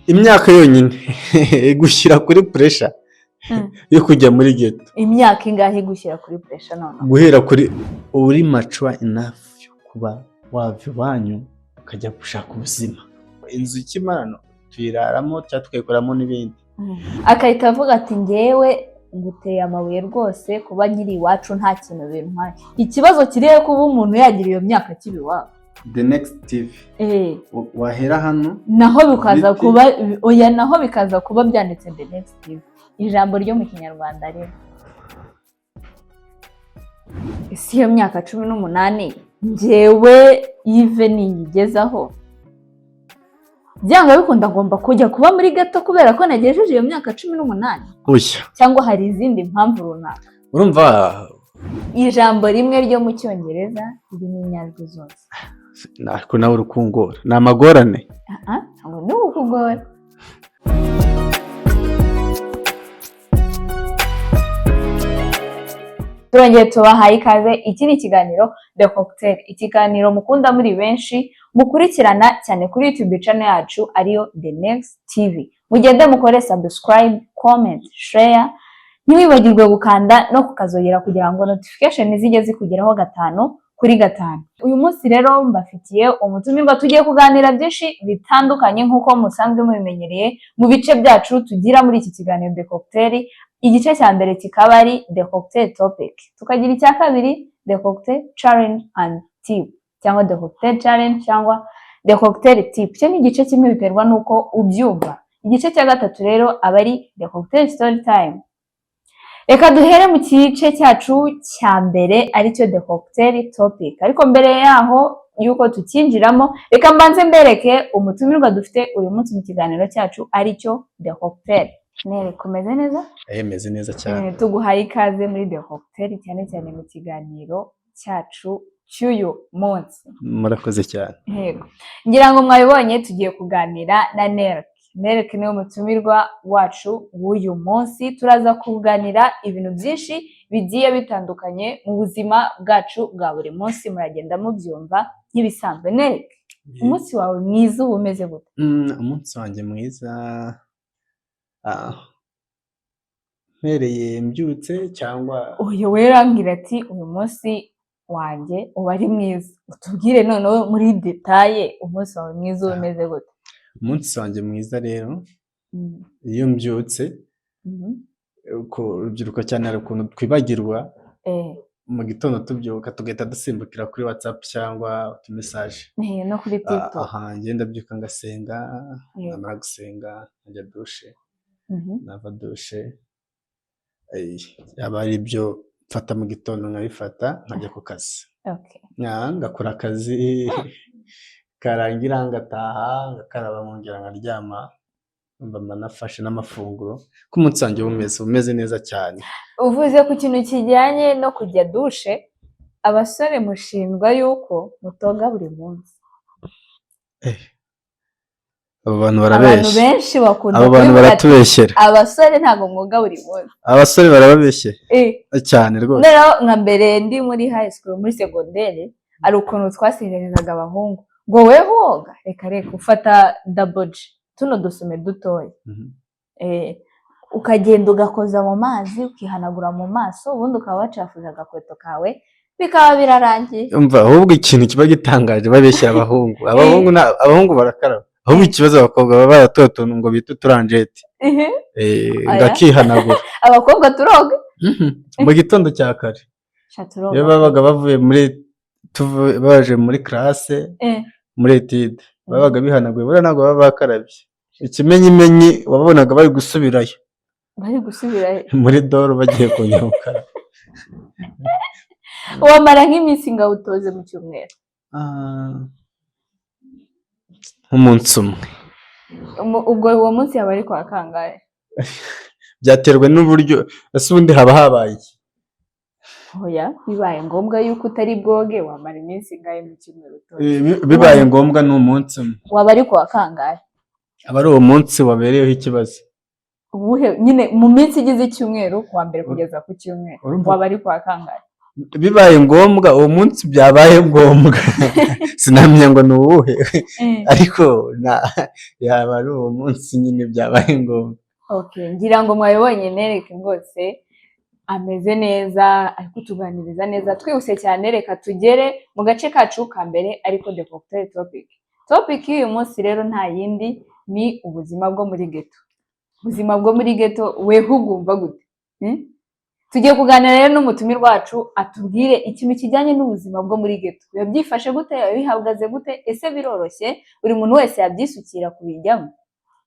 Imyaka yonyine igushyira kuri pressure yo kujya muri ghetto. Imyaka ingahe igushyira kuri pressure noneho? Guhera kuri uri mature enough yo kuba wava iwanyu ukajya gushaka ubuzima. Inzu y'ikimarano tuyiraramo cyangwa tukayikoramo n'ibindi. Agahita avuga ati: "Ngewe nguteye amabuye rwose, kuba nkiri iwacu nta kintu bintwaye." Ikibazo kiri he kuba umuntu yagira iyo myaka akiri iwabo? The Next TV. Wahera hano. Naho bikaza Biti. kuba, oya, naho bikaza kuba byanditse The Next TV, ijambo ryo mu Kinyarwanda rimwe. Ese iyo myaka 18 njyewe yive niyigezaho, byanga bikunda ngomba kujya kuba muri ghetto kubera ko nagejeje iyo myaka 18? Oya. Cyangwa hari izindi mpamvu runaka? Urumva. Ijambo rimwe ryo mu Cyongereza ririmo inyajwi zose. Ariko nawe uri kungora, ni amagorane. Aha, ntabwo ni ukugora. Turongeye tubahaye ikaze. Iki ni ikiganiro The Cocktail, ikiganiro mukunda muri benshi, mukurikirana cyane kuri YouTube channel yacu ariyo The Next TV. Mugende mukore subscribe, comment, share, ntiwibagirwe gukanda no kukazogera kugira ngo notification zijye zikugeraho gatanu kuri gatanu. Uyu munsi rero mbafitiye umutumirwa, tugiye kuganira byinshi bitandukanye nk'uko musanzwe mubimenyereye mu bice byacu tugira muri iki kiganiro The Cocktail. Igice cya mbere kikaba ari The Cocktail Topic, tukagira icya kabiri The Cocktail Challenge and Tip, cyangwa The Cocktail Challenge cyangwa The Cocktail Tip. Icyo ni igice kimwe, biterwa n'uko ubyumva. Igice cya gatatu rero aba ari The Cocktail Story Time. Reka duhere mu gice cyacu cya mbere aricyo The Cocktail Topic, ariko mbere yaho yuko tukinjiramo, reka mbanze mbereke umutumirwa dufite uyu munsi mu kiganiro cyacu aricyo The Cocktail. Nere, kumeze neza? Meze neza cyane. Tuguhaye ikaze muri The Cocktail, cyane cyane mu kiganiro cyacu cy'uyu munsi. Murakoze cyane. Yego, ngira ngo mwabibonye, tugiye kuganira na Nerk. Nerk niwe mutumirwa wacu w'uyu munsi. Turaza kuganira ibintu byinshi bigiye bitandukanye mu buzima bwacu bwa buri munsi, muragenda mubyumva nk'ibisanzwe. Nerk, umunsi wawe mwiza uba umeze gute? Umunsi wanjye mwiza, mpereye mbyutse cyangwa? Uyu we urambwira ati: "Uyu munsi wanjye uba ari mwiza." Utubwire noneho muri détails, umunsi wawe mwiza uba umeze gute? Umunsi wanjye mwiza rero, iyo mbyutse, ku rubyiruko cyane hari ukuntu twibagirwa mu gitondo tubyuka tugahita dusimbukira kuri WhatsApp cyangwa utumessage. No kuri TikTok. Aha ngenda ndabyuka ngasenga, namara gusenga nkajya douche, nava douche, yaba ari ibyo mfata mu gitondo nkabifata nkajya ku kazi. Ngakora akazi karangira ngataha, ngakaraba, nkongera nkaryama, mba nafashe n'amafunguro. Ko umunsi wanjye uba umeze neza cyane. Uvuze ku kintu kijyanye no kujya douche, abasore mushinjwa yuko mutoga buri munsi. Abo bantu Abantu barabeshya. benshi bakunda Abo bantu kubivuga ati, baratubeshyera. "Abasore ntabwo mwoga buri munsi." Abasore barababeshye cyane rwose. Noneho nka mbere ndi muri high school, muri segonderi, hari ukuntu twasinzirizaga abahungu ngo: "Weho woga? Reka reka, ufata daboji, tuno dusume dutoya, ukagenda ugakoza mu mazi, ukihanagura mu maso, ubundi ukaba wacafuje agakweto kawe, bikaba birarangiye." Umva, ahubwo ikintu kiba gitangaje, babeshyira abahungu. Abahungu abahungu barakaraba, ahubwo ikibazo abakobwa baba baratoye utuntu ngo bita uturanjeti, Oya. ngakihanagura. Abakobwa turoga? Mu gitondo cya kare. Sha, turoga. Iyo babaga bavuye muri baje muri classe, muri étude, babaga bihanaguye, buriya ntabwo baba bakarabye. Ikimenyimenyi wabonaga bari gusubirayo. Bari gusubira he? Muri doro bagiye kongera gukaraba. Wamara nk'iminsi ngawutoze mu cyumweru? Nk'umunsi umwe. Ubwo uwo munsi yaba ari kwa kangahe? Byaterwa n'uburyo. Ese ubundi haba habaye iki? Oya, bibaye ngombwa yuko utari bwoge, wamara iminsi ingahe mu cyumweru utoze? Bibaye ngombwa ni umunsi umwe. Waba ari kuwa kangahe? Aba ari uwo munsi wabereyeho ikibazo. Ubuhe nyine mu minsi igize icyumweru, kuwa mbere kugeza ku cyumweru, Urumva. waba ari kuwa kangahe? Bibaye ngombwa, uwo munsi byabaye ngombwa, sinamenya ngo ni uwuhe, ariko yaba ari uwo munsi nyine byabaye ngombwa. Okay, ngira ngo mwabibonye, Nerek rwose ameze neza, ari kutuganiriza neza. Twihuse cyane, reka tugere mu gace kacu ka mbere, ariko the cocktail topic. Topic y'uyu munsi rero nta yindi, ni ubuzima bwo muri ghetto. Ubuzima bwo muri ghetto weho ugumva gute? Hmm? Tugiye kuganira rero n'umutumirwa wacu, atubwire ikintu kijyanye n'ubuzima bwo muri ghetto. Biba byifashe gute? Biba bihagaze gute? Ese biroroshye, buri muntu wese yabyisukira kubijyamo?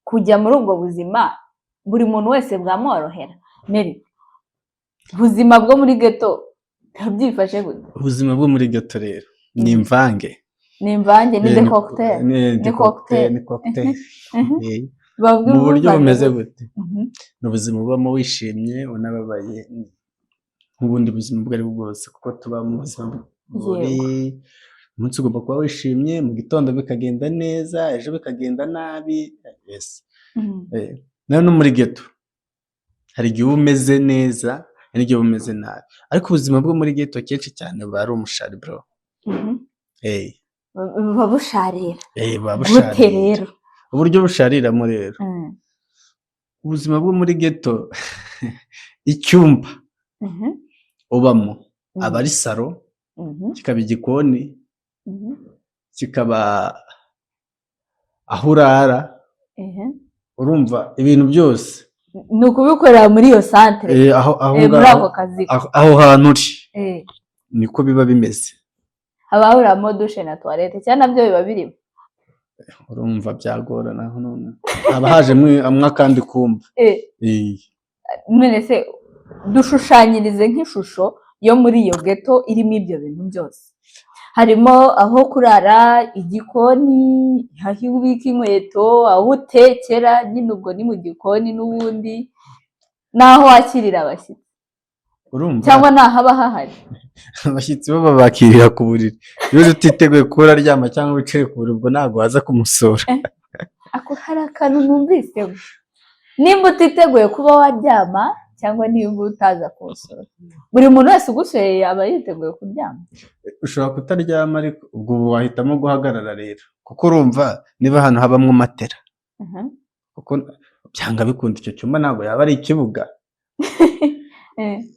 Kujya muri ubwo buzima buri muntu wese bwamworohera? Neri, ubuzima bwo muri ghetto biba byifashe gute? Ubuzima bwo muri ghetto rero ni imvange. Ni imvange, ni Eh, de cocktail. Ni Ni de cocktail. cocktail, ni cocktail. Buba Mu buryo buvanze bumeze gute? gute? Ni ubuzima ubamo wishimye unababaye nk'ubundi buzima ubwo ari bwo bwose, kuko tuba mu buzima buri umunsi ugomba kuba wishimye, mu gitondo bikagenda neza, ejo bikagenda nabi. Yes. Nawe no muri ghetto hari igihe uba umeze neza, hari n'igihe uba umeze nabi, ariko ubuzima bwo muri ghetto kenshi cyane buba ari umushari, bro. Buba busharira? Buba Gute? busharira. Rero? Uburyo bushariramo rero, ubuzima bwo muri ghetto, icyumba ubamo aba ari salo, kikaba igikoni, kikaba aho urara. Urumva ibintu byose Ni ukubikorera muri iyo santere. Aho Muri ngaho, ako kazi. aho hantu uri niko biba bimeze. Haba hahuriramo douche na toilette, cyangwa nabyo biba birimo? Urumva byagorana none haba hajemo amwe akandi kumba. None se dushushanyirize nk'ishusho yo muri iyo ghetto irimo ibyo bintu byose, harimo aho kurara, igikoni, aho ubika inkweto, aho utekera nyine ubwo ni mu gikoni n'ubundi, n'aho wakirira abashyitsi. Urumva Cyangwa ntahaba hahari? Abashyitsi bo babakirira ku buriri. Iyo uje utiteguye kuba uraryama cyangwa wicaye ku buriri, ubwo ntabwo waza kumusura. Ako hari akantu numvisemo: nimba utiteguye kuba waryama cyangwa nimba utaza kuwusura, buri muntu wese ugusuye aba yiteguye kuryama? Ushobora kutaryama, ariko ubwo wahitamo guhagarara rero, kuko urumva niba ahantu habamo matera, kuko byanga bikunda icyo cyumba ntabwo yaba ari ikibuga,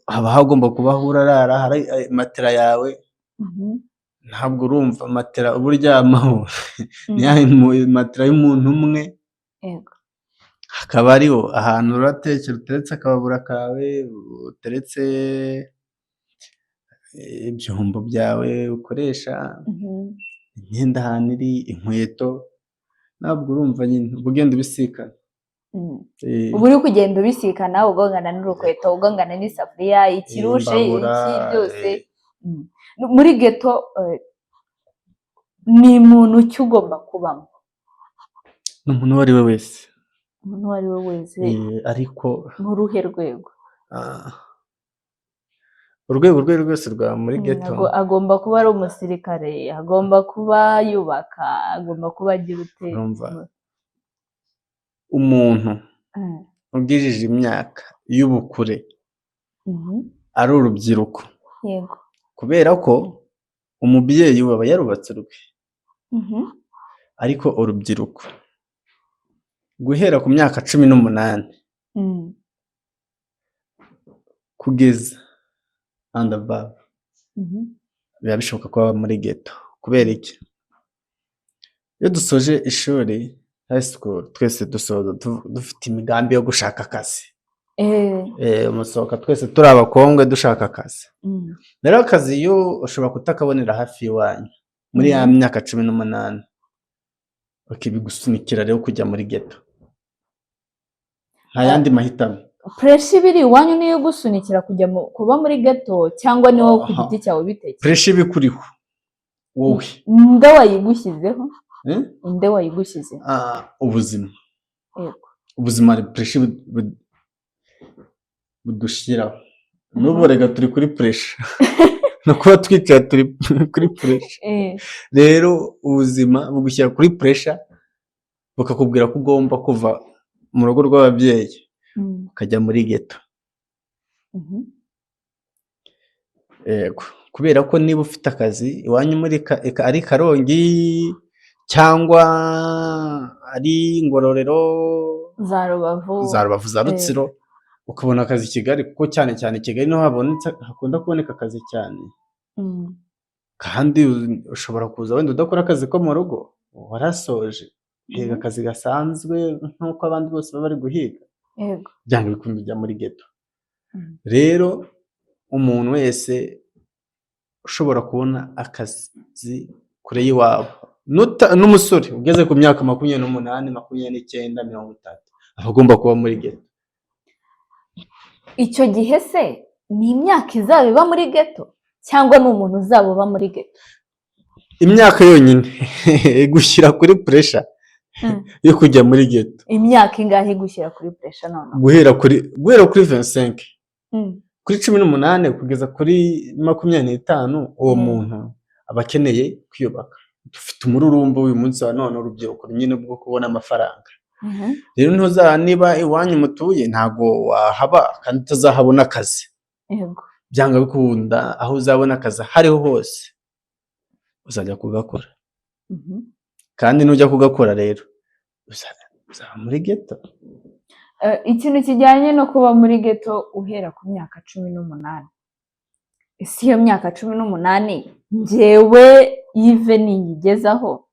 haba hagomba kuba aho urarara hari matera yawe. Ntabwo urumva matera uba uryamaho ni ya matera y'umuntu umwe, hakaba hariho ahantu uratekera, uteretse akababura kawe, uteretse ibyombo byawe ukoresha, imyenda ahantu iri, inkweto. Ntabwo urumva nyine uba ugenda ubisikana. Uba uri kugenda ubisikana, ugongana n'urukweto, ugongana n'isafuriya, ikirushe, Imbabura, iki byose. Muri ghetto ni muntu ki ugomba kubamo? Ni umuntu uwo ari we wese. Umuntu uwo ari we wese? Ariko Mu ruhe rwego? Ah, urwego urwo ari rwo rwose rwa muri ghetto. Agomba kuba ari umusirikare, agomba kuba yubaka, agomba kuba agira ute? Urumva umuntu ugejeje imyaka y'ubukure, ari urubyiruko, kubera ko umubyeyi we aba yarubatse urwe, ariko urubyiruko guhera ku myaka 18 kugeza and above, biba bishoboka kuba muri ghetto. Kubera iki? Iyo dusoje ishuri, high school, twese dusoza dufite imigambi yo gushaka akazi. Musohoka twese turi abakongwe dushaka akazi. Rero akazi iyo ushobora kutakabonera hafi y'iwanyu muri ya myaka 18, bigusunikira rero kujya muri ghetto, nta yandi mahitamo. Pressure iba iri iwanyu niyo igusunikira kujya kuba muri ghetto, cyangwa ni wowe ku giti cyawe ubitekereza? Pressure iba ikuriho wowe. Nde wayigushyizeho? Eh? Nde wayigushyizeho? Ah, ubuzima. Ubuzima hari pressure budushyiraho. N'ubu rega turi kuri pressure, no kuba twicaye turi kuri pressure. Rero ubuzima bugushyira kuri pressure, bukakubwira ko ugomba kuva mu rugo rw'ababyeyi ukajya muri ghetto. Yego, kubera ko niba ufite akazi iwanyu muri ari Karongi cyangwa ari Ngororero, za Rubavu, za Rubavu, za Rutsiro, ukabona akazi i Kigali, kuko cyane cyane i Kigali niho habonetse, hakunda kuboneka akazi cyane. Kandi ushobora kuza wenda udakora akazi ko mu rugo, warasoje, uhiga akazi gasanzwe nk'uko abandi bose baba bari guhiga, byanga bikunda ujya muri ghetto. Rero umuntu wese ushobora kubona akazi kure y'iwabo, n'umusore ugeze ku myaka 28, 29, 30, aba agomba kuba muri ghetto. Icyo gihe se ni imyaka izaba iba muri ghetto cyangwa ni umuntu uzaba uba muri ghetto? Imyaka yonyine igushyira kuri pressure yo kujya muri ghetto. Imyaka ingahe igushyira kuri pressure noneho? Guhera kuri 25, kuri 18 kugeza kuri 25, uwo muntu aba akeneye kwiyubaka. Dufite umururumba uyu munsi wa none, urubyiruko nyine, bwo kubona amafaranga. Rero niba iwanyu mutuye ntabwo wahaba kandi utazahabona akazi. Byanga bikunda, aho uzabona akazi aho ariho hose uzajya kugakora. Kandi nujya kugakora rero uzaba muri ghetto. Ikintu kijyanye no kuba muri ghetto uhera ku myaka 18, ese iyo myaka 18 njyewe Yves ninyigezaho,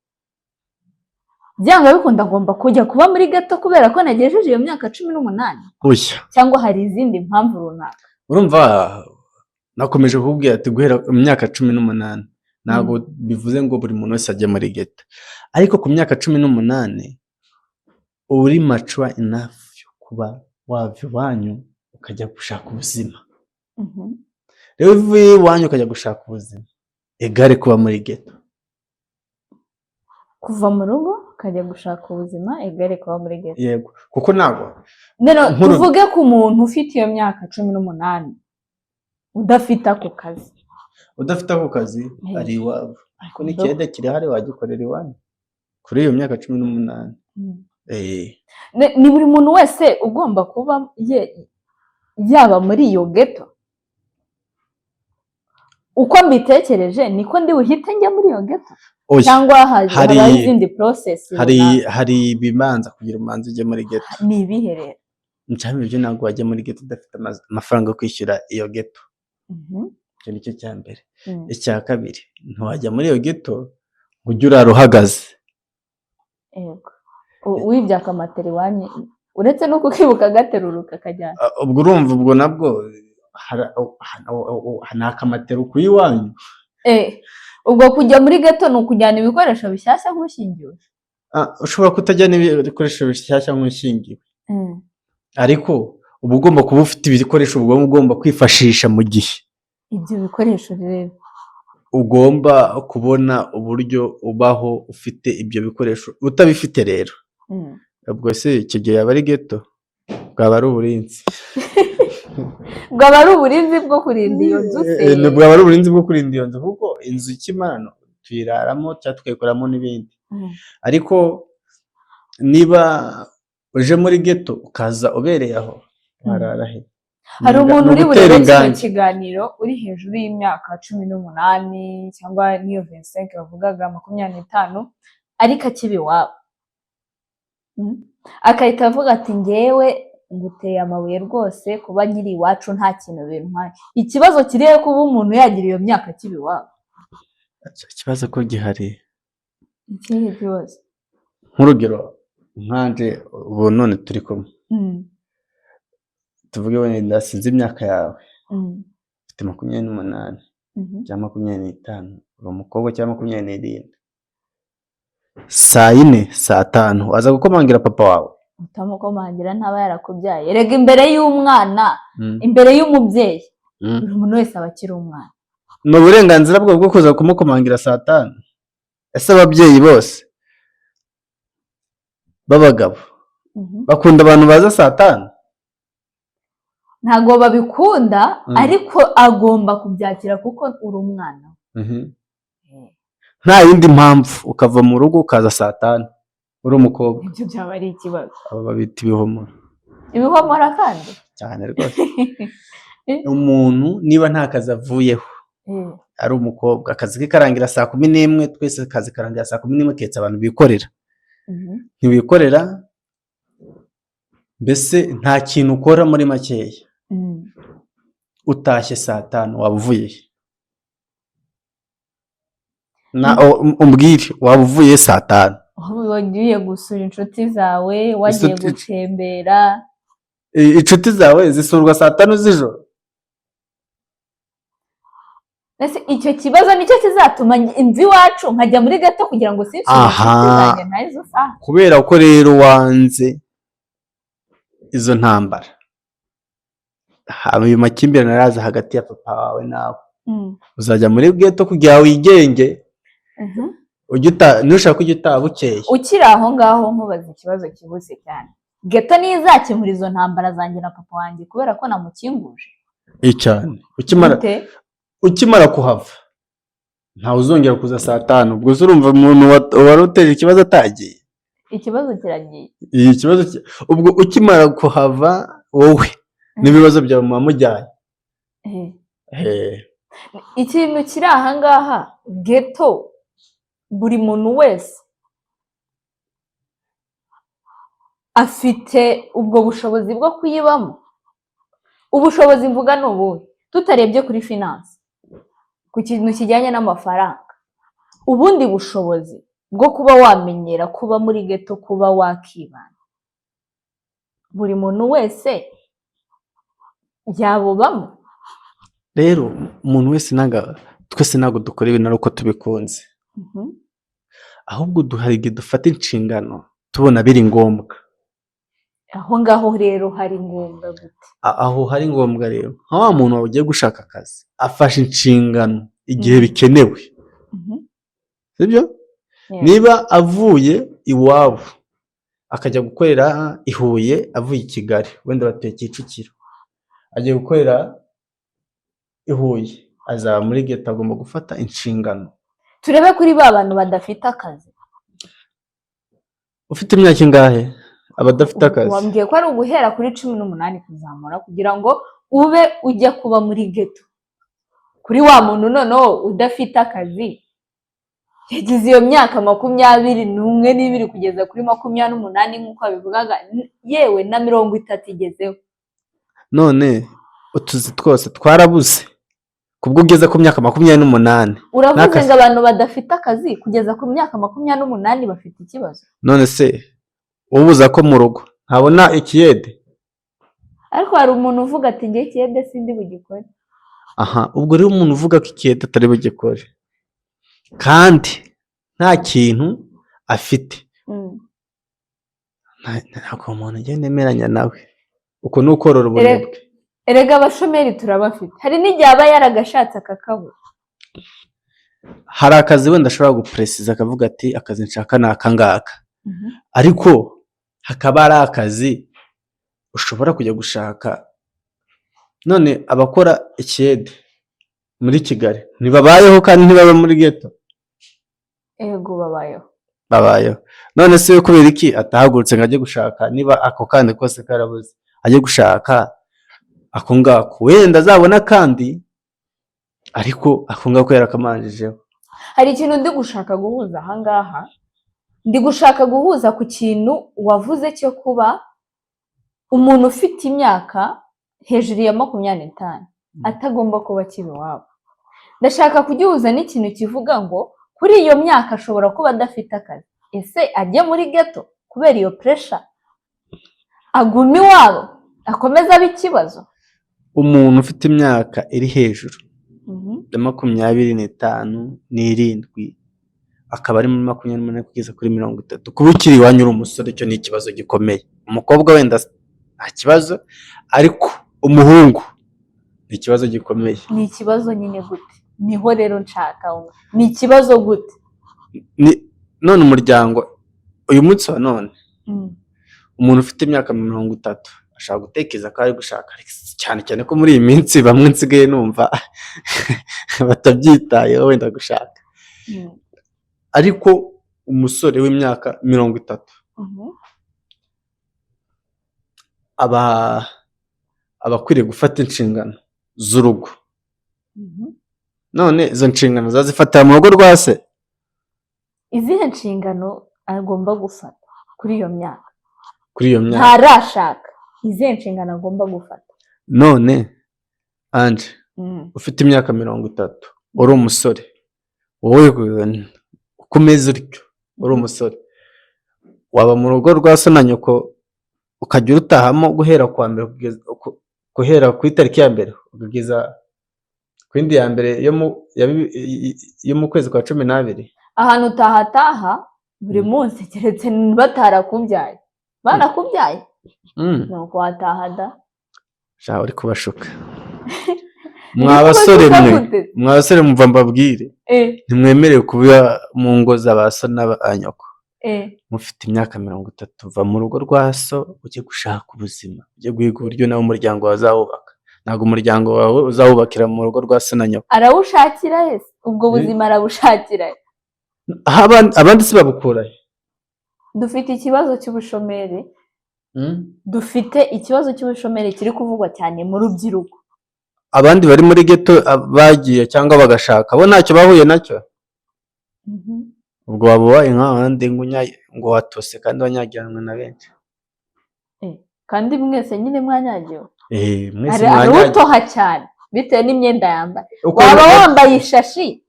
byanga bikunda ngomba kujya kuba muri ghetto kubera ko nagejeje iyo myaka 18? Oya. Cyangwa hari izindi mpamvu runaka? Urumva nakomeje kukubwira ati guhera mu myaka 18 ntabwo bivuze ngo buri muntu wese ajye muri ghetto, ariko ku myaka 18 uba uri mature enough yo kuba wava iwanyu ukajya gushaka ubuzima. Rero iyo uvuye iwanyu ukajya gushaka ubuzima, égale kuba muri ghetto. Kuva mu rugo ukajya gushaka ubuzima égale kuba muri ghetto? Yego, kuko ntabwo Rero tuvuge ku muntu ufite iyo myaka 18 udafite ako kazi. Udafite ako kazi ari iwabo, ariko n'ikiyede kirahari, wagikorera iwanyu kuri iyo myaka 18. Ni buri muntu wese ugomba kuba yaba muri iyo ghetto? Uko mbitekereje niko ndi buhite njya muri iyo ghetto? Oya. Cyangwa habaho izindi process Hari runaka? Hari ibibanza kugira umanze ujye muri ghetto. Ni ibihe rero? Cyangwa ibyo, ntabwo wajya muri ghetto udafite amafaranga yo kwishyura iyo ghetto. Icyo ni cyo cya mbere. Icya kabiri, ntiwajya muri iyo ghetto ngo ujye urara uhagaze. Yego. Wibye akamatera iwanyu, uretse no kukibuka agaterura kakajyana. Ah, ubwo urumva ubwo nabwo ni akamatera ukuye iwanyu. Ubwo kujya muri ghetto ni ukujyana ibikoresho bishyashya nk'ushyingiwe? Ah, ushobora kutajyana ibikoresho bishyashya nk'ushyingiwe, ariko uba ugomba kuba ufite ibikoresho ugomba kwifashisha mu gihe Ibyo bikoresho rero? Ugomba kubona uburyo ubaho ufite ibyo bikoresho. Utabifite rero, ubwo se icyo gihe yaba ari ghetto? Bwaba ari uburinzi. Bwaba ari uburinzi bwo kurinda iyo nzu se? Bwaba ari uburinzi bwo kurinda iyo nzu, kuko inzu ikimano tuyiraramo cyangwa tukayikoramo n'ibindi. Ariko niba uje muri ghetto ukaza ubereye aho, warara he? Hari umuntu Ni uri ugutera burebe kino ingangi. kiganiro uri hejuru y'imyaka 18 cyangwa n'iyo 25 bavugaga, 25, ariko akiba iwabo, Akahita avuga ati: "Ngewe nguteye amabuye rwose, kuba nkiri iwacu nta kintu bintwaye." Ikibazo kiri he kuba umuntu yagira iyo myaka akiba iwabo? Ikibazo ko gihari. Ikihe kibazo? Nk'urugero nkanje ubu none turi kumwe, tuvuge wenda sinzi imyaka yawe, ufite 28 cyangwa 25, uri umukobwa, cyangwa 27, saa yine, saa tanu waza gukomangira papa wawe? Utamukomangira ntaba yarakubyaye. Erega imbere y'umwana, imbere y'umubyeyi, buri muntu wese aba akiri umwana. Ni uburenganzira bwawe bwo kuza kumukomangira saa tanu? Ese ababyeyi bose b'abagabo bakunda abantu baza saa tanu? Ntabwo babikunda, ariko agomba kubyakira kuko uri umwana. Nta yindi mpamvu, ukava mu rugo ukaza saa tanu uri umukobwa? Ibyo byaba ari ikibazo. Abo babita ibihomora. Ibihomora kandi? Cyane rwose. Umuntu niba nta kazi avuyeho Ari umukobwa, akazi ke karangira 11:00, twese akazi karangira 11:00 keretse abantu bikorera. Ntiwikorera, mbese nta kintu ukora muri makeya. Utashye 5:00 waba uvuye he? Umbwire, waba uvuye 5:00? Wagiye gusura inshuti zawe, wagiye gutembera. Inshuti zawe zisurwa 5:00 z'ijoro? Ese icyo kibazo nicyo kizatuma inzu iwacu nkajya muri ghetto kugira ngo sinsure inshuti zanjye nta izo saha? Kubera ko rero wanze izo ntambara, ayo makimbirane araza hagati ya papa wawe nawe, uzajya muri ghetto kugira ngo wigenge, nushaka ujye utaha bukeye. Ukiri aho ngaho, nkubaza ikibazo cyihuse cyane: ghetto niyo izakemura izo ntambara zanjye na papa wanjye kubera ko namukinguje? Cyane. Ukimara Gute? Ukimara kuhava ntawe uzongera kuza 5:00. Ubwo se urumva umuntu wari uteje ikibazo atagiye? Ikibazo kiragiye. Iyi kibazo ubwo ukimara kuhava, wowe n'ibibazo byawe muba mujyanye. Ikintu kiri aha ngaha, ghetto buri muntu wese afite ubwo bushobozi bwo kuyibamo? Ubushobozi mvuga ni ubuhe? Tutarebye kuri finance, ku kintu kijyanye n'amafaranga, ubundi bushobozi bwo kuba wamenyera kuba muri ghetto, kuba wakibana, buri muntu wese yabubamo? Rero umuntu wese ntabwo, twese ntabwo dukora ibintu ari uko tubikunze, ahubwo hari igihe dufata inshingano tubona biri ngombwa. Aho ngaho rero hari ngombwa gute? Aho hari ngombwa rero, nka wa muntu ugiye gushaka akazi, afashe inshingano igihe bikenewe, sibyo? Yeah. Niba avuye iwabo akajya gukorera i Huye, avuye i Kigali, wenda batuye Kicukiro, agiye gukorera i Huye, azaba muri ghetto, agomba gufata inshingano. Turebe kuri ba bantu badafite akazi. Ufite imyaka ingahe abadafite akazi? Wambwiye ko ari uguhera kuri 18 kuzamura kugira ngo ube ujya kuba muri ghetto. Kuri wa muntu noneho udafite akazi, yagize iyo myaka 21 n'ibiri kugeza kuri 28 nk'uko babivugaga, yewe na 30 igezeho. None utuzi twose twarabuze kubwo ugeze ku myaka 28? Uravuze N'akazi. ngo abantu badafite akazi kugeza ku myaka 28 bafite ikibazo? None se ubuza ko mu rugo ntabona ikiyede? Ariko hari umuntu uvuga ati: "Ngiye ikiyede sindi bugikore." Aha, ubwo rero umuntu uvuga ko ikiyede atari bugikore kandi nta kintu afite, ntabwo uwo muntu agenda emeranya nawe, uko ni ukorora ubunebwe. Erega abashomeri turabafite, hari n'igihe aba yaragashatse akakabura. Hari akazi wenda ashobora gupréciza akavuga ati: "Akazi nshaka ni aka ngaka," ariko hakaba hari akazi ushobora kujya gushaka. None abakora ikiyede muri Kigali ntibabayeho kandi ntibaba muri ghetto? Ego, babayeho. Babayeho. None se we kubera iki atahagurutse ngo ajye gushaka, niba ako kandi kose karabuze, ajye gushaka ako ngako, wenda azabona akandi, ariko ako ngako yarakamanjijeho? Hari ikintu ndi gushaka guhuza aha ngaha. Ndi gushaka guhuza ku kintu wavuze cyo kuba umuntu ufite imyaka hejuru ya 25 atagomba kuba akiba iwabo. Ndashaka kugihuza n'ikintu kivuga ngo kuri iyo myaka ashobora kuba adafite akazi. Ese ajye muri ghetto kubera iyo pressure, agume iwabo, akomeze abe ikibazo? Umuntu ufite imyaka iri hejuru ya 25 n'irindwi, akaba ari muri 28 kugeza kuri 30, kuba ukiri iwanyu uri umusore, cyo ni ikibazo gikomeye. Umukobwa wenda nta kibazo, ariko umuhungu ni ikibazo gikomeye. Ni ikibazo nyine gute? Niho rero nshaka, ni ikibazo gute? None umuryango uyu munsi wa none, umuntu ufite imyaka 30 ashobora gutekereza ko ari gushaka, cyane cyane ko muri iyi minsi bamwe nsigaye numva batabyitayeho wenda gushaka, ariko umusore w'imyaka 30 aba akwiriye gufata inshingano z'urugo. None izo nshingano zazifatira mu rugo rwa se? Izihe nshingano agomba gufata kuri iyo myaka? Kuri iyo myaka. Ntarashaka, izihe nshingano agomba gufata? None Anje, ufite imyaka 30, uri umusore, wowe uko umeze utyo, uri umusore, waba mu rugo rwa so na nyoko ukajya urutahamo guhera ku wa mbere guhera ku itariki ya mbere ukageza ku yindi ya mbere yo mu kwezi kwa 12? Ahantu utahataha buri munsi, keretse batarakubyaye, banakubyaye, ni uko wataha da. Sha, uri kubashuka. Mwa basore Kubashuka mwe, gute? mwa basore, mumva mbabwire, ntimwemerewe kuba mu ngo za ba so na ba nyoko. Mufite imyaka 30, va mu rugo rwa so ujye gushaka ubuzima, ujye guhiga uburyo nawe umuryango wawe uzawubaka. Ntabwo umuryango wawe uzawubakira mu rugo rwa so na nyoko. Arawushakira he se? Ubwo buzima arabushakira he? Aho abandi se babukura he? Dufite ikibazo cy'ubushomeri. Dufite ikibazo cy'ubushomeri kiri kuvugwa cyane mu rubyiruko. Abandi bari muri ghetto bagiye cyangwa bagashaka, bo ntacyo bahuye nacyo. Ubwo waba ubaye nk'abandi ngo ngo watose kandi wanyagiranwe na benshi. Kandi mwese nyine mwanyagiwe. Eh, mwese Hari mwanyagiwe. utoha cyane bitewe n'imyenda yambaye. Uko Waba wambaye ishashi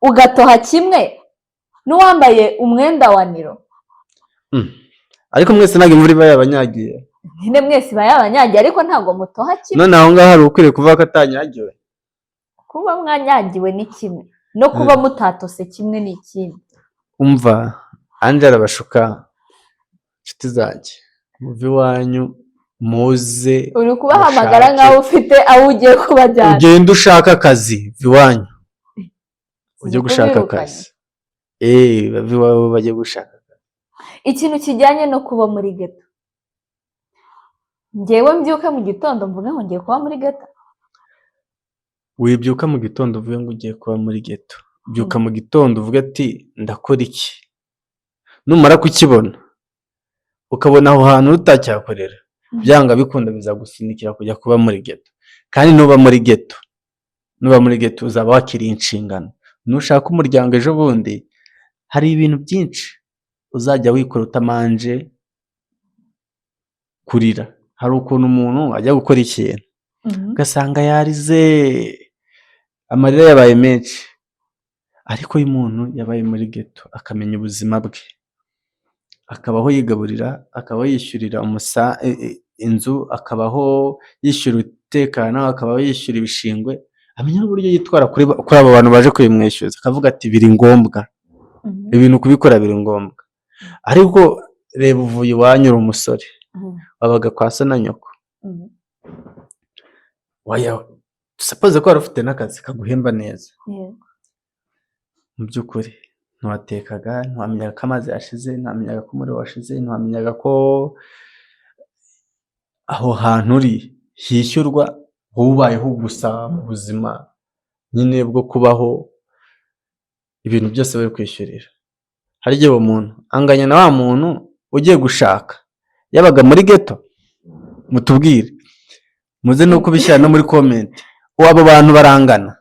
ugatoha kimwe n'uwambaye umwenda wa niro. Ariko mwese ntabwo imvura iba yabanyagiye. Nyine mwese iba yabanyagiye, ariko ntabwo mutoha kimwe. None aho ngaho hari ukwiriye kuvuga ko atanyagiwe? Kuba mwanyagiwe ni kimwe, no kuba mutatose kimwe ni ikindi. Umva, Anje arabashuka. Inshuti zanjye, muve iwanyu muze Uri kubahamagara mushake. nk'aho ufite aho ugiye kubajyana. Ugende ushaka akazi, va iwanyu ujye Sinzi gushaka kubirukanye. akazi. Bave iwabo bajye gushaka. Ikintu kijyanye no kuba muri ghetto, ngewe mbyuke mu gitondo mvuge ngo ngiye kuba muri ghetto? Wibyuka mu gitondo uvuge ngo ugiye kuba muri ghetto. Byuka mu gitondo uvuge ati: "Ndakora iki?" Numara kukibona, ukabona aho hantu utacyakorera, byanga bikunda bizagusunikira kujya kuba muri ghetto. Kandi nuba muri ghetto uzaba wakiriye inshingano. Nushaka umuryango ejo bundi, hari ibintu byinshi uzajya wikora utamanje kurira. Hari ukuntu umuntu ajya gukora ikintu ugasanga yarize, amarira yabaye menshi. Ariko iyo umuntu yabaye muri ghetto, akamenya ubuzima bwe, akabaho yigaburira, akabaho yishyurira inzu, akabaho yishyura umutekano, akabaho yishyura ibishingwe, amenya n'uburyo yitwara kuri abo bantu baje kubimwishyuza, akavuga ati: "Biri ngombwa, ibintu kubikora biri ngombwa." Ariko reba, uvuye iwanyu uri umusore, wabaga kwa so na nyoko, waya suppose ko wari ufite n'akazi kaguhemba neza. Mu by'ukuri ntiwatekaga, ntiwamenyaga ko amazi yashize, ntiwamenyaga ko umuriro washize, ntiwamenyaga ko aho hantu uri hishyurwa. Wowe ubayeho gusa mu buzima nyine bwo kubaho, ibintu byose bari kwishyurira. Hari igihe uwo muntu anganya na wa muntu ugiye gushaka yabaga muri ghetto? Mutubwire, muze no kubishyira no muri comment. Ubu abo bantu barangana?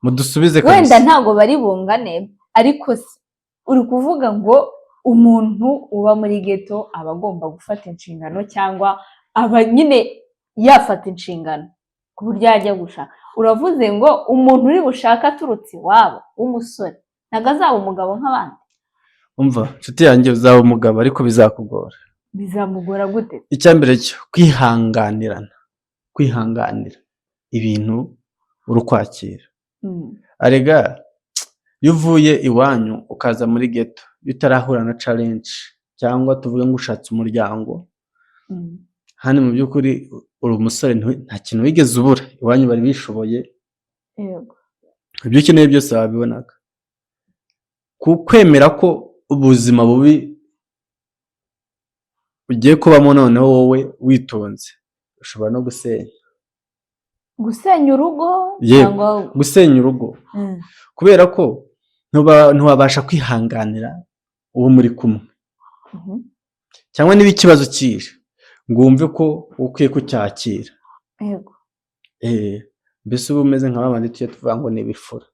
Mudusubize Wenda kabisa. ntabwo bari bungane, ariko se uri kuvuga ngo umuntu uba muri ghetto aba agomba gufata inshingano, cyangwa aba nyine yafata inshingano ku buryo yajya gushaka? Uravuze ngo umuntu uri bushake aturutse iwabo w'umusore ntabwo azaba umugabo nk'abandi? Umva nshuti yanjye, uzaba umugabo ariko bizakugora. Bizamugora gute? Icya mbere cyo kwihanganirana, kwihanganira ibintu uri kwakira. Arega iyo uvuye iwanyu ukaza muri ghetto, iyo utarahura na challenge, cyangwa tuvuge ngo ushatse umuryango, hano mu by'ukuri uri umusore, nta kintu wigeze ubura iwanyu, bari bishoboye, ibyo ukeneye byose wabibonaga. Ku kwemera ko ubuzima bubi ugiye kubamo, noneho wowe witonze ushobora no gusenya. Gusenya urugo? Yego. Cyangwa? Gusenya urugo. Kubera ko ntiwabasha kwihanganira uwo muri kumwe, cyangwa niba ikibazo kije ngo wumve ko ukwiye kucyakira. Mbese uba umeze nka babandi tujya tuvuga ngo ni ibifura.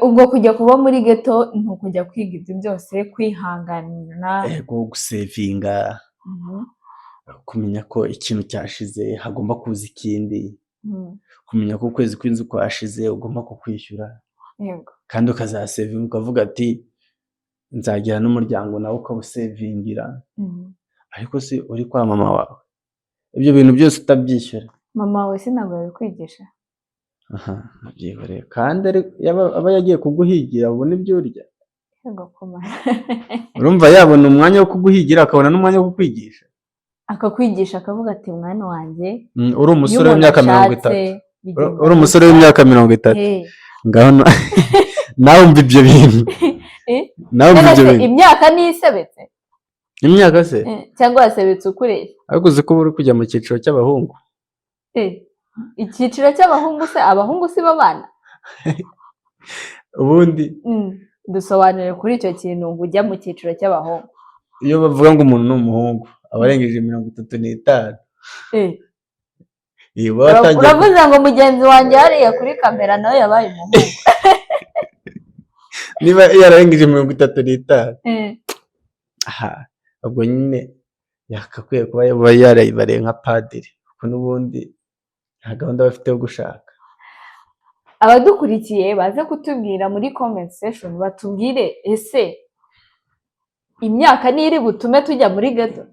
Ubwo kujya kuba muri ghetto ni ukujya kwiga ibyo byose, kwihangana. Ego, gusevinga, kumenya ko ikintu cyashize hagomba kuza ikindi, kumenya ko ukwezi kw'inzu kwashize ugomba kukwishyura, kandi ukazasevinga ukavuga ati nzagira n'umuryango, nawe ukawusevingira. Ariko se uri kwa mama wawe ibyo bintu byose utabyishyura? Mama wawe se ntabwo yabikwigisha? Aha nabyihoreye, kandi aba yagiye kuguhigira ubona ibyo urya. Yego kumara. Urumva yabona umwanya wo kuguhigira, akabona n'umwanya wo kukwigisha? Akakwigisha, akavuga ati: "Mwana wanjye, Uri iyo umusore umuntu w'imyaka 30, ashatse bigenda uri umusore gutya." w'imyaka 30, ngaho nawe umva ibyo bintu. Nawe umva None ibyo se bintu. imyaka niyo isebetse? Imyaka se? Cyangwa wasebetse ukureshya? Ariko uzi ko uba uri kujya mu cyiciro cy'abahungu? Icyiciro cy'abahungu se, abahungu si bo bana? Ubundi Dusobanurire kuri icyo kintu ngo ujya mu cyiciro cy'abahungu. Iyo bavuga ngo umuntu ni umuhungu, aba arengeje 35. Iyo uba watangiye Uravuze ngo mugenzi wanjye hariya kuri kamera nawe yabaye umuhungu. Niba yararengeje 35, aha ubwo nyine yakakwiye kuba yaba yarayibariye nka padiri, kuko n'ubundi nta gahunda bafite yo gushaka. Abadukurikiye baze kutubwira muri comment section, batubwire: ese imyaka niyo iri butume tujya muri ghetto?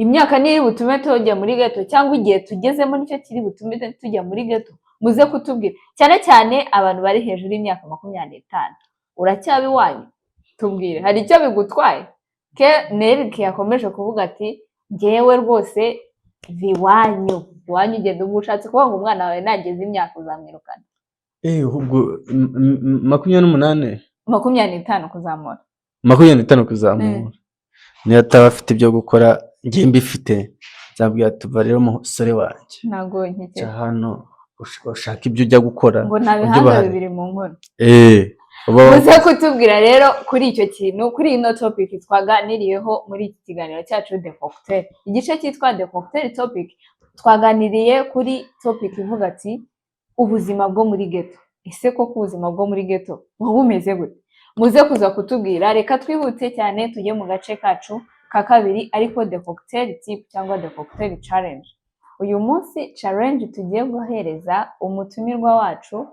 Imyaka niyo iri butume tujya muri ghetto, cyangwa igihe tugezemo nicyo kiri butume tujya muri ghetto? Muze kutubwira, cyane cyane abantu bari hejuru y'imyaka 25. Uracyaba iwanyu? Tubwire, hari icyo bigutwaye? Ke Nerike yakomeje kuvuga ati: "Njyewe rwose va iwanyu." Iwanyu ugenda uba ushatse kuvuga ngo umwana wawe nageze imyaka uzamwirukana? Ubwo 28? 25 kuzamura. 25 kuzamura, niyo ataba afite ibyo gukora, njye mbifite, nzabwira tuva rero musore wanjye, Ntabwo ca nkekera. hano ushaka ibyo ujya gukora. Ngo nta ujye bihanga ubahari. bibiri mu nkono. Uba Muze kutubwira rero kuri icyo kintu, kuri ino topic twaganiriyeho muri iki kiganiro cyacu The Cocktail, igice cyitwa The Cocktail Topic. Twaganiriye kuri topic ivuga ati: "Ubuzima bwo muri ghetto." Ese koko ubuzima bwo muri ghetto buba bumeze gute? Muze kuza kutubwira. Reka twihute cyane tujye mu gace kacu ka kabiri, ariko The Cocktail Tip cyangwa The Cocktail Challenge. Uyu munsi challenge tugiye guhereza umutumirwa wacu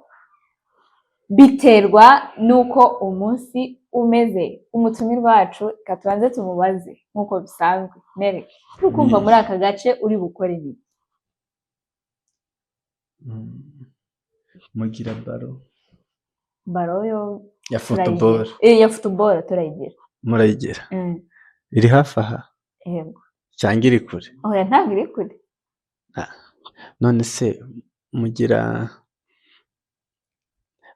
biterwa n'uko umunsi umeze. Umutumirwa wacu, reka tubanze tumubaze nk'uko bisanzwe. Nereke, uri kumva muri aka gace uri bukore ibi? Mugira ballon? Ballon yo Ya turayigira. Football? Ya football turayigira. Murayigira? Iri hafi aha? Yego. Cyangwa iri kure? Oya, ntabwo iri kure. None se mugira,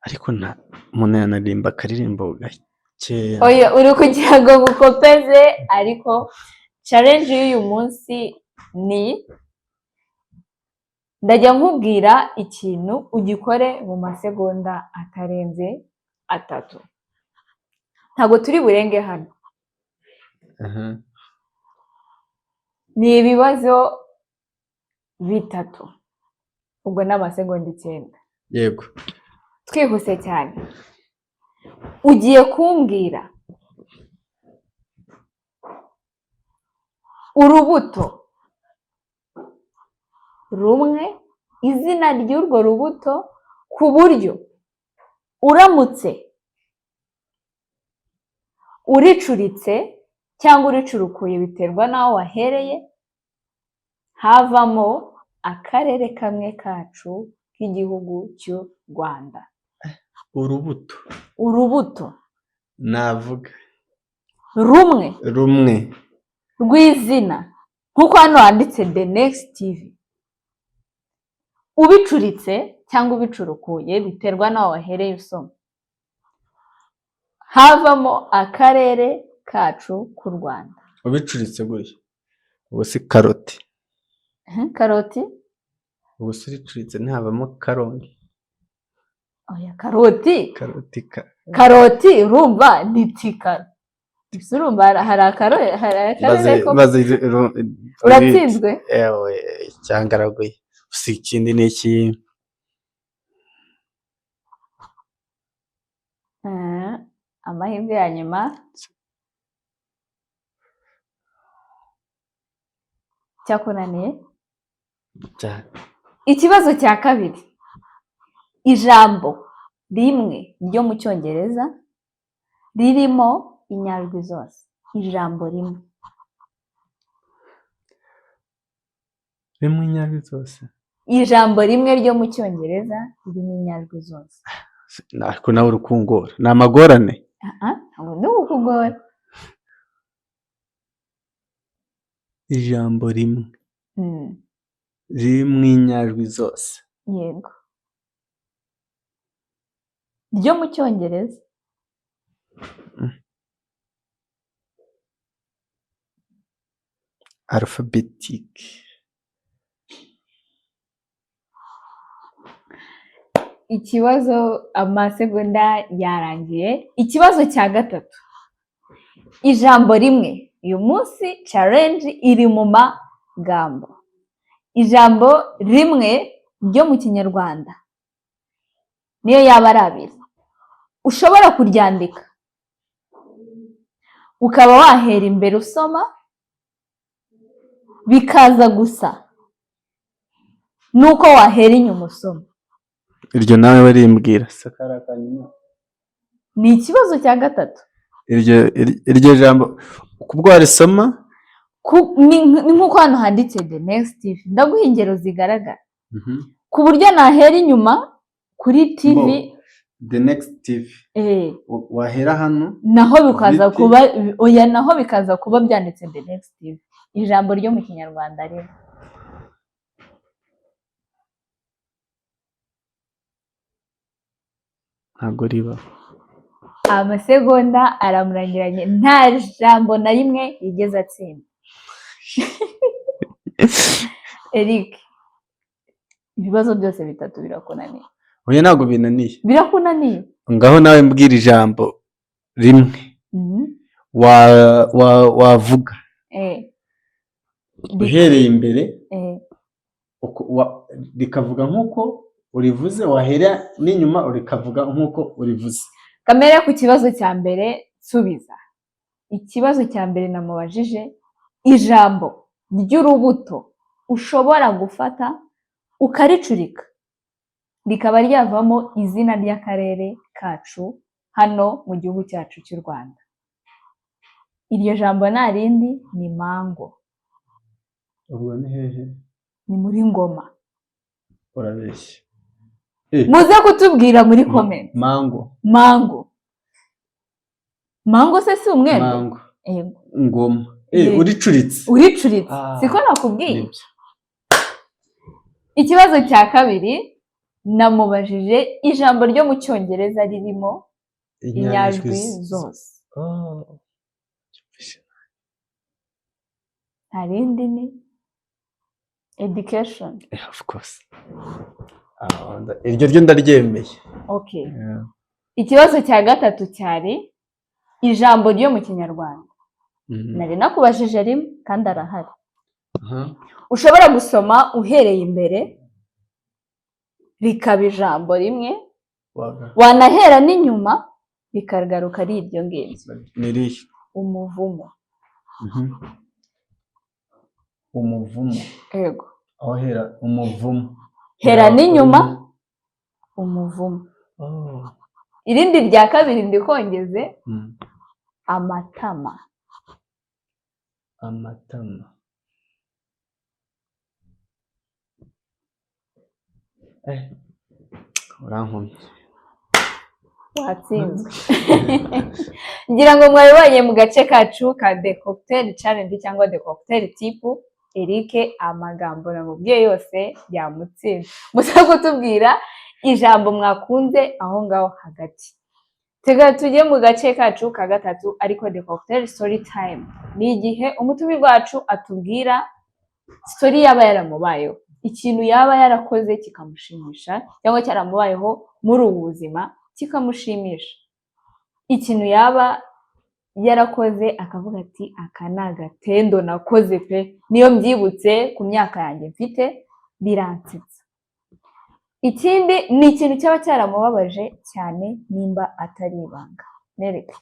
ariko nta umuntu yanaririmba akaririmbo gakeya? Oya, uri kugira ngo gukopeze, ariko challenge y'uyu munsi ni ndajya nkubwira ikintu, ugikore mu masegonda atarenze 3. Ntabwo turi burenge hano. Ni ibibazo bitatu, ubwo ni amasegonda 9. Yego. Twihuse cyane, ugiye kumbwira urubuto rumwe, izina ry'urwo rubuto, ku buryo uramutse uricuritse cyangwa uricurukuye, biterwa n'aho wahereye, havamo akarere kamwe kacu k'igihugu cy'u Rwanda. Urubuto? Urubuto. Navuga Rumwe. Rumwe. Rw'izina, nk'uko hano handitse The Next TV. Ubicuritse cyangwa ubicurukuye, biterwa n'aho wahereye usoma, havamo akarere kacu k'u Rwanda. Ubicuritse gutya, ubu si karoti? Karoti? Ubu se uricuritse ntihavamo karongi? Oya, karoti. Karoti ka Karoti urumva ni tikaro. Ese urumva hari akarere Mbaze ko mbaze Uratsinzwe. Ewe, cyangwa araguye. Si ikindi ni iki? Amahirwe ya nyuma. Cyakunaniye? Ikibazo cya kabiri, ijambo rimwe ryo mu Cyongereza ririmo inyajwi zose, ijambo rimwe. Rimwe inyajwi zose. Ijambo rimwe ryo mu Cyongereza ririmo inyajwi zose. Ariko nawe uri kungora, ni amagorane. Ntabwo ndi kukugora. Ijambo rimwe ririmo inyajwi zose. Yego, ryo mu Cyongereza. Alphabetique. Ikibazo, amasegonda yarangiye. Ikibazo cya gatatu, ijambo rimwe. Uyu munsi challenge iri mu magambo. Ijambo rimwe ryo mu Kinyarwanda, niyo yaba ari abiri, ushobora kuryandika ukaba wahera imbere usoma bikaza gusa nuko wahera inyuma usoma. Iryo nawe barimbwira. Ni ikibazo cya gatatu. Iryo jambo kubwo warisoma, Ni nk'uko hano handitse The Next TV. Ndaguha ingero zigaragara ku buryo nahera inyuma kuri TV. The Next TV. Wahera hano Naho bikaza kuba, oya, naho bikaza kuba byanditse The Next TV. Ijambo ryo mu Kinyarwanda rimwe. Ntabwo riba. Amasegonda aramurangiranye, nta jambo na rimwe yigeze atsinda. Eric, ibibazo byose bitatu birakunaniye? Oya, ntabwo binaniye. Birakunaniye. Ngaho nawe mbwira ijambo rimwe wavuga uhereye imbere, rikavuga nk'uko urivuze, wahera n'inyuma rikavuga nk'uko urivuze. Kamere ku kibazo cya mbere nsubiza. Ikibazo cya mbere namubajije, ijambo ry'urubuto ushobora gufata ukaricurika rikaba ryavamo izina ry'akarere kacu hano mu gihugu cyacu cy'u Rwanda. Iryo jambo nta rindi, ni mango. Ubwo ni hehe? Ni muri Ngoma. Urabeshya. Muze kutubwira muri comment. Mango. Mango, mango se si umwembe? Mango. Yego. Ngoma. Uricuritse. Uricuritse. Ah, siko nakubwiye? Nibyo. Ikibazo cya kabiri namubajije ijambo ryo mu Cyongereza ririmo inyajwi zose. Oh. Nta rindi, ni education. Yeah, of course. Ah, iryo ryo ndaryemeye. Okay. Ikibazo cya gatatu cyari ijambo ryo mu Kinyarwanda, nari nakubajije rimwe kandi arahari, ushobora gusoma uhereye imbere rikaba ijambo rimwe, wanahera n'inyuma rikagaruka ari iryo ngiryo. Ni irihe? Umuvumo. Umuvumo. Yego. Aho hera umuvumo. Hera n'inyuma, umuvumo. Oh. Irindi rya kabiri ndikongeze, amatama. Amatama. Urankomye. Watsinzwe. Ngira ngo mwabibonye mu gace kacu ka The Cocktail Challenge cyangwa The Cocktail Tip. Eric amagambo namubwiye yose yamutsinze. Muze kutubwira ijambo mwakunze aho ngaho hagati. Tega tujye mu gace kacu ka gatatu, ariko The Cocktail Story Time. Ni igihe umutumirwa wacu atubwira story yaba yaramubayeho, ikintu yaba yarakoze kikamushimisha cyangwa cyaramubayeho muri ubu buzima kikamushimisha, ikintu yaba yarakoze akavuga ati: "Aka ni agatendo nakoze pe, niyo mbyibutse ku myaka yanjye mfite." Biransetsa. Ikindi ni ikintu cyaba cyaramubabaje cyane, nimba atari ibanga. Nereke,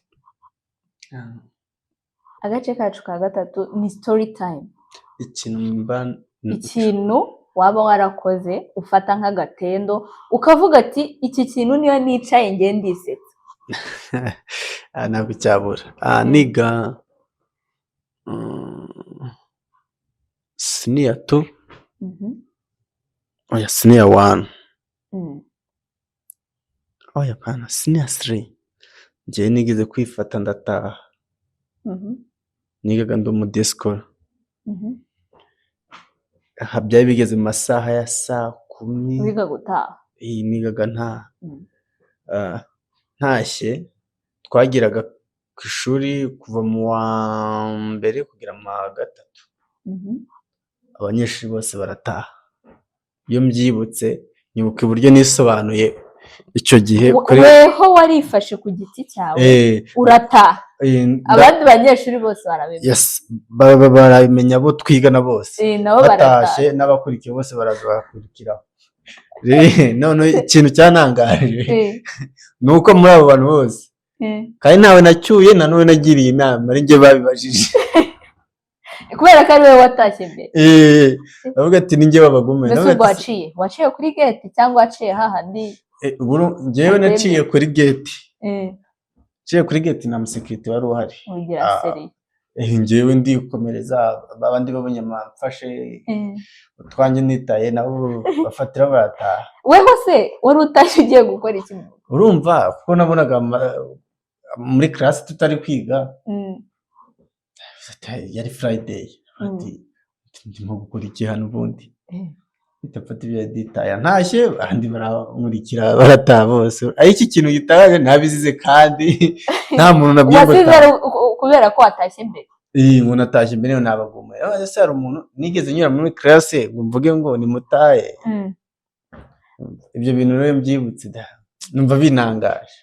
agace kacu ka gatatu ni story time. Ikintu mba Ikintu waba warakoze ufata nk'agatendo, ukavuga ati: "Iki kintu niyo nicaye ngiye ndisetsa." Ntabwo cyabura. Niga senior two, oya, senior one, oya pana, senior three, njyewe nigeze kwifata ndataha. Nigaga ndi umu day scholar. Aha byari bigeze mu masaha ya saa 10. Wiga gutaha? Iyi nigaga ntaha. Ntashye twageraga ku ishuri kuva mu wa mbere kugera mu wa gatatu, abanyeshuri bose barataha. Iyo mbyibutse nyibuka uburyo nisobanuye icyo gihe kuri Weho warifashe ku giti cyawe, urataha? Abandi banyeshuri bose barabimenya? Yes, barabimenya abo twigana bose. Nabo barataha. Batashye n'abakurikiye bose baraza bagakurikiraho. None ikintu cyantangaje ni uko muri abo bantu bose, kandi ntawe nacyuye, nta n'uwo nagiriye inama, ari njye babibajije. Kubera ko ari wowe watashye mbere. Bavuga ati: "Ni njye babagume." Mbese Ndavuga ubwo ati, waciye kuri gate cyangwa waciye hahandi? Njyewe Hatemewe. naciye kuri gate. Naciye kuri gate, nta musekirite wari uhari. Ugira seri. Njyewe ndikomereza, babandi babonye mfashe utwanjye nitaye, nabo bafatiraho barataha. Weho se wari utashye ugiye gukora iki? Urumva kuko nabonaga muri class tutari kwiga, yari Friday, ati ndimo gukora iki hano ubundi? Mpita mfata ibyo nditaya, ntashye abandi barankurikira barataha bose. Ariko iki kintu gitangaje, ntabizize kandi nta muntu nabwiye ngo Wasize taha. ari kubera ko watashye mbere? Iyi umuntu atashye mbere nabagumuye. Ese hari umuntu nigeze nyura muri class ngo mvuge ngo nimutahe? Ibyo bintu rero mbyibutse da numva binangaje.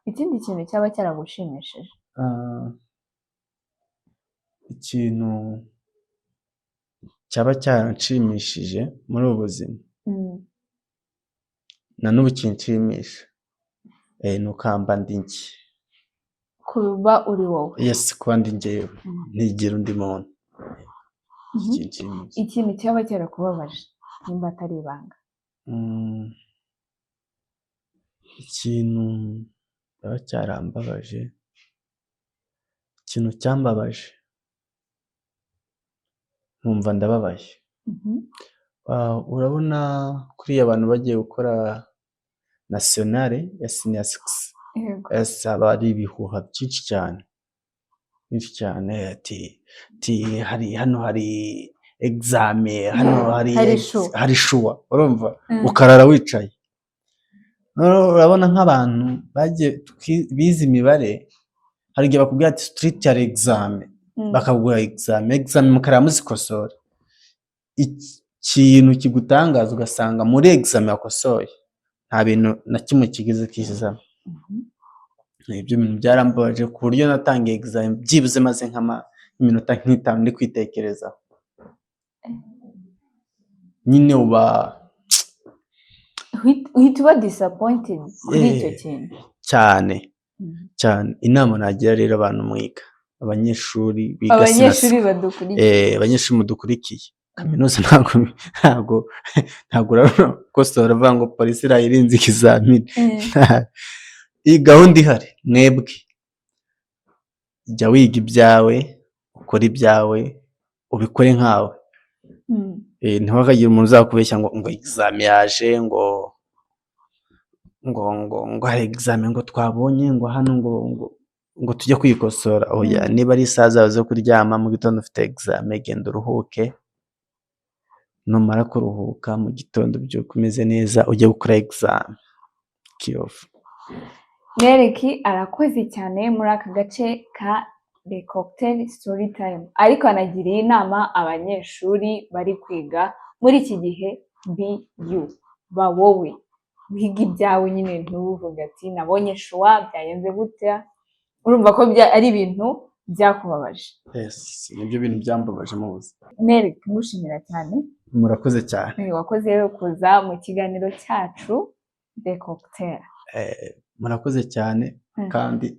Ikindi kintu cyaba cyaragushimishije? Ikintu cyaba cyaranshimishije muri ubu buzima, na n'ubu kinshimisha, ni ukamba ndi njye. Kuba uri wowe. Yes, kuba ndi njyewe, ntigira undi muntu. Kinshimisha. Ikintu cyaba cyarakubabaje, nimba atari ibanga? Ikintu cyaba cyarambabaje, ikintu cyambabaje nkumva ndababaye. Urabona kuriya abantu bagiye gukora nationale ya senior six, haba hari ibihuha byinshi cyane, byinshi cyane, ati hari hano hari examen hano, hari Hari choix. Hari choix, urumva, ukarara wicaye. Noneho urabona nk'abantu bagiye bize imibare, hari igihe bakubwira ati street hari examen, bakaguha examen mukarara muzikosora. Ikintu kigutangaza, ugasanga muri examen wakosoye nta bintu na kimwe kigeze kizamo. Ibyo bintu byarambabaje ku buryo natangiye examen byibuze maze nk'iminota nk'itanu ndi kwitekerezaho nyine uba Uhita uba disappointed kuri icyo kintu. Cyane cyane. Inama nagira rero abantu mwiga, abanyeshuri biga Abanyeshuri badukurikiye. Abanyeshuri mudukurikiye, kaminuza ntabwo urakosora uvuga ngo polisi irayirinze ikizamini. Iyi gahunda ihari, mwebwe jya wiga ibyawe, ukore ibyawe, ubikore nkawe. Ntiwakagire umuntu uzakubeshya ngo examen yaje, ngo hari examen ngo twabonye ngo hano ngo tujye kwikosora. Oya. Niba ari isaha zawe zo kuryama, mu gitondo ufite examen, genda uruhuke. Numara kuruhuka, mu gitondo ubyuke umeze neza, ujye gukora examen. Kiyovu. Nereki arakoze cyane muri aka gace ka The Cocktail Story Time, ariko anagiriye inama abanyeshuri bari kwiga muri iki gihe: be you, ba wowe, wiga ibyawe nyine, ntuvuge ati nabonye choix byagenze gutya. Urumva ko ari ibintu byakubabaje. Yes, nibyo bintu byambabaje mu buzima. Nereki, mushimira cyane. Murakoze cyane. Wakoze rero kuza mu kiganiro cyacu The Cocktail. Murakoze cyane kandi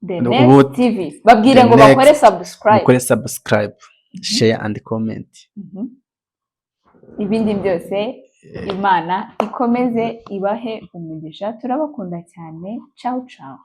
The No, Next TV, babwire The ngo Next, bakore subscribe. Mukore subscribe, share and comment. Ibindi byose, Imana ikomeze ibahe umugisha. Turabakunda cyane. Ciao ciao.